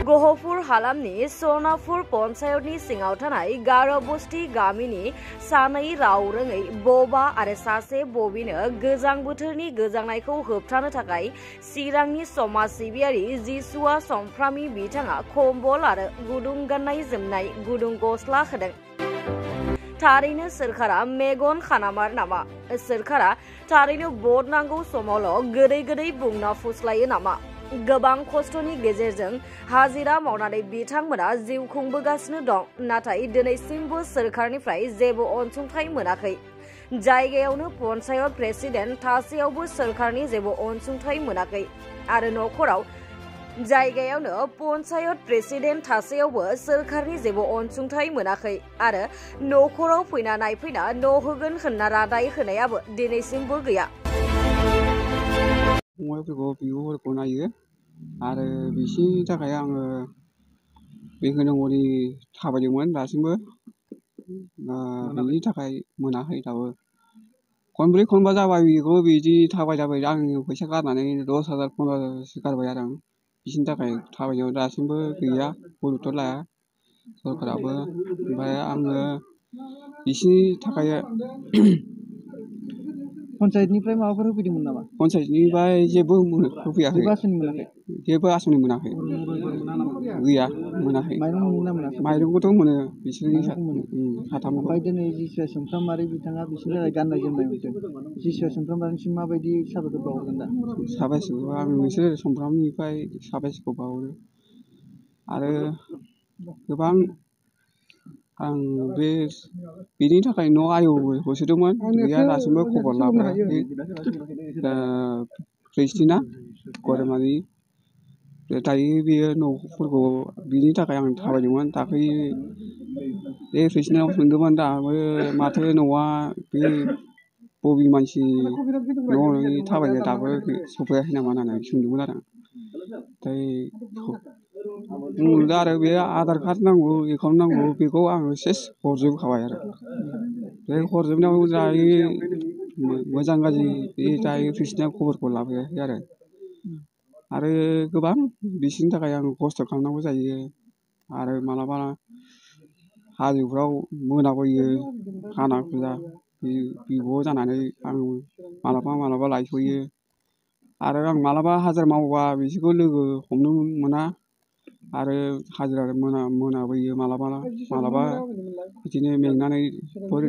गहपुर हालामनि सोनापुर पन्चायतनि सिङाव थानाय गार' बस्ति गामिनि सानै राव रोङै बबा आरो सासे बबिनो गोजां बोथोरनि गोजांनायखौ होबथानो थाखाय चिरांनि समाज सिबियारि जिसुआ समफ्रामि बिथाङा कम्बल आरो गुदुं गाननाय जोमनाय गुदुं गस्ला होदों। थारैनो सोरखारा मेगन खानामार नामा? सोरखारा थारैनो भट नांगौ समावल' गोदै गोदै बुंना फुस्लायो नामा? गोबां खस्थ'नि गेजेरजों हाजिरा मावनानै बिथांमोना जिउ खुंबोगासिनो दं, नाथाय दिनैसिमबो सोरखारनिफ्राय जेबो अनसुंथाइ मोनाखै। जायगायावनो पन्चायत प्रेसिडेन्ट थासेयावबो सोरखारनि जेबो अनसुंथाइ मोनाखै आरो नखराव जायगायावनो पन्चायत प्रेसिडेन्ट थासेयावबो सोरखारनि जेबो अनसुंथाइ मोनाखै आरो नखराव फैना नायफैना न' होगोन होनना रादाय होनायाबो दिनैसिमबो गैया। फंबायफोरखौ बिब'फोरखौ नायो आरो बिसिनि थाखाय आङो बे होनांगौनि थाबायदोंमोन दासिमबो बिनि थाखाय मोनाखै दाबो। खनब्रै खनबा जाबाय बेखौ बिदि थाबाय आंनि फैसा गारनानै 10,000 15,000 गारबाय आरो आं बिसिनि थाखाय थाबायनायाव दासिमबो गैया, गुरुथ' लाया सरखाराबो। ओमफ्राय आङो बिसिनि थाखाय पन्चायतनिफ्राय माबाफोर होफैदोंमोन नामा? पन्चायतनिफ्राय जेबो होफैयाखै, जेबो आसनि मोनाखै, गैया मोनाखै। माइरंखौथ' मोनो बिसोरनि साथामखौ। ओमफ्राय दिनै जिसुआ समफ्रामारि बिथाङा बिसोरनि थाखाय गाननाय जोमनाय हरदों। जिसुआ समफ्रामारिसिम माबायदि साबायखर बावहरगोन दा? साबायखर आं नोंसोर समफ्रामनिफ्राय साबायखर बावहरो आरो गोबां आं बिनि थाखाय न' आय'बो होसोदोंमोन, गैया दासिमबो खबर लाफेराखै। प्रेसिडेन्टआ गरामारि दायो बेयो न'फोरखौ बिनि थाखाय आं थाबायदोंमोन दाख्लै बे प्रेसिडेन्टआव सोंदोंमोन, दाबो माथो न'आ बे बबे मानसि न' थाबायनो दाबो सफैयाखै नामा होननानै सोंदोंमोन आरो बुंदों आरो बे आधार कार्ड नांगौ, एकाउन्ट नांगौ, बेखौ आं सेस हरजोबखाबाय आरो बे हरजोबनायाव दायो मोजां गाज्रि बे दायो प्रेसिडेन्टआ खबरखौ लाफैयाखै आरो गोबां बिसोरनि थाखाय आं खस्थ' खालामनांगौ जायो आरो मालाबा हाजोफ्राव मोनाबोयो खाना खुजा बिब' जानानै आं मालाबा लायथ'यो आरो आं मालाबा हाजिरा मावोबा बिसोरखौ लोगो हमनो मोना आरो हाजिरा मोनाबोयो मालाबा बिदिनो मेंनानै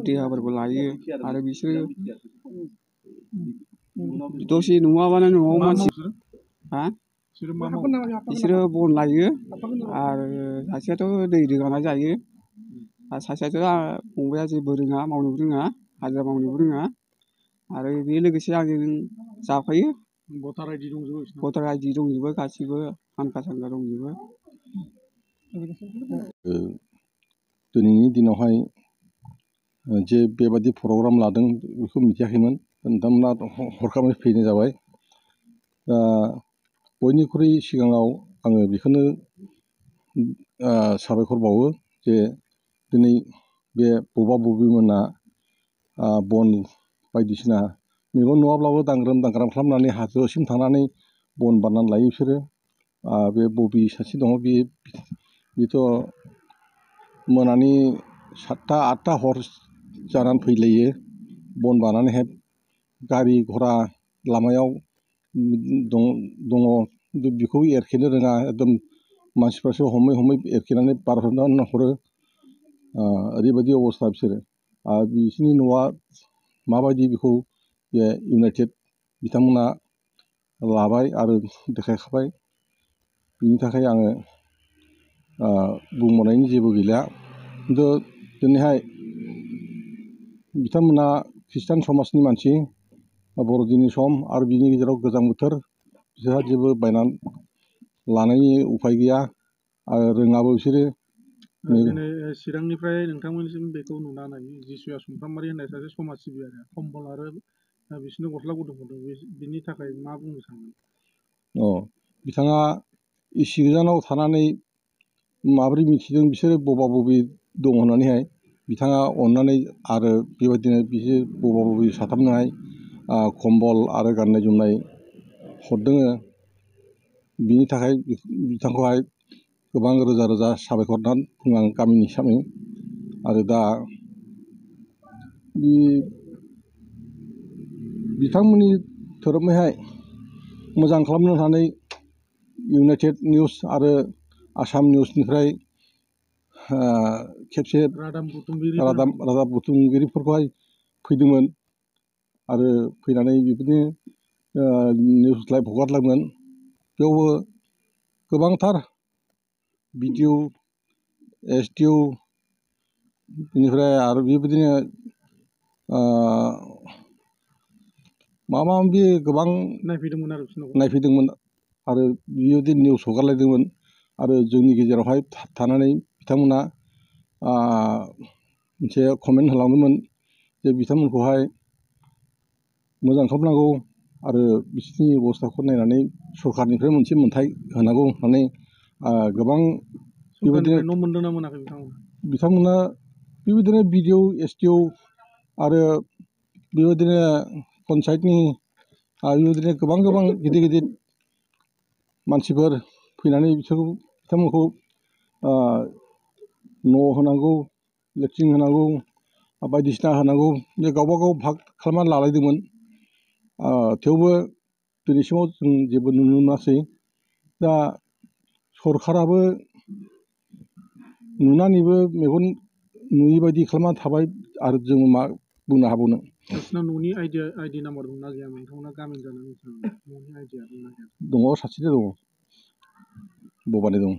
देहाफोरखौ लायो आरो बिसोरो दसे नुवाबानो न'आव मानसि बिसोरो बन लायो आरो सासेयाथ' दै रोगाना जायो आरो सासेयाथ' फंबाया जेबो रोङा, मावनोबो रोङा, हाजिरा मावनोबो रोङा आरो बे लोगोसे आंजों जाफायो। भटार आइडि दंजोबो, गासिबो पान कार्ड दंजोबो। दिनैनि दिनावहाय जे बेबादि प्रग्राम लादों बेखौ मिथियाखैमोन, नोंथांमोना हरखाबै फैनाय जाबाय। दा बयनिख्रुइ सिगाङाव आङो बेखौनो साबायखर बावो जे दिनै बे बबिमोना बन बायदिसिना मेगन नुवाब्लाबो दांग्रोम खालामनानै हाजोसिम थांनानै बन बाननानै लायो बिसोरो। बे बबि सासे दङ, बेथ' मोनानि 7टा 8टा हर जानानै फैलायो बन बानानैहाय। गारि घरा लामायाव दङ, बेखौ एरखेनो रोङा, एकदम मानसिफ्रासो हमै एरखेनानै बारहोनानै हरो। ओरैबायदि अबस्था बिसोरो। बिसोरनि न'आ माबायदि बेखौ बे इउनाइटेड बिथांमोना लाबाय आरो देखायखाबाय। बिनि थाखाय आङो बुंबावनायनि जेबो गैला। खिन्थु दिनैहाय बिथांमोना खृष्टान समाजनि मानसि, बर'दिननि सम आरो बिनि गेजेराव गोजां बोथोर, बिसोरहा जेबो बायनानै लानायनि उफाय गैया आरो रोङाबो बिसोरो। दिनै चिरांनिफ्राय नोंथांमोननिसिम बेखौ नुनानै जिसुआ समफ्रामारि होननाय सासे समाज सिबियारि कम्बल आरो बिसोरनो गस्ला गुदुं हरदों, बिनि थाखाय मा बुंनो सानगोन? बिथाङा इसे गोजानाव थानानै माबोरै मिथिदों बिसोरो बबि दं होननानैहाय बिथाङा अननानै आरो बेबायदिनो बिसोर बबि साथामनोहाय कम्बल आरो गाननाय जोमनाय हरदों। बिनि थाखाय बिथांखौहाय गोबां रोजा रोजा साबायखर होननानै बुङो आं गामिनि हिसाबै आरो दा बिथांमोननि धोरोमैहाय मोजां खालामनो होननानै इउनाइटेड निउस आरो आसाम निउसनिफ्राय खेबसे रादाब बुथुमगिरिफोरखौहाय फैदोंमोन आरो फैनानै बेबायदिनो निउस लाइभ हगारलांगोन बेयावबो गोबांथार भिडिअ एसडिअ बेनिफ्राय आरो बेबायदिनो माबा माबि गोबां नायफैदोंमोन आरो बेबायदि निउस हगारलायदोंमोन आरो जोंनि गेजेरावहाय थानानै बिथांमोना मोनसे कमेन्ट होलांदोंमोन जे बिथांमोनखौहाय मोजां खालामनांगौ आरो बिसोरनि अबस्थाखौ नायनानै सरखारनिफ्राय मोनसे मोनथाय होनांगौ होननानै गोबां बेबायदिनो मोनदों ना मोनाखै बिथांमोना बेबायदिनो भिडिअ एसडिअ आरो बेबायदिनो पन्सायतनि बेबायदिनो गोबां गिदिर गिदिर मानसिफोर फैनानै बिथांमोनखौ न' होनांगौ लेट्रिन होनांगौ बायदिसिना होनांगौ बे गावबा गाव भाग खालामनानै लालायदोंमोन थेवबो दिनैसिमाव जों जेबो नुनो मोनासै दा सरखाराबो नुनानैबो मेगन नुयि बायदि खालामना थाबाय आरो जों मा बुंनो हाबावनो नोंसिनाव न'नि आइडि नाम्बार दंना गैया नोंथांमोना गामिनि जानानै न'नि आइडिया दंना गैया दङ सासेनो दङ बबानि दं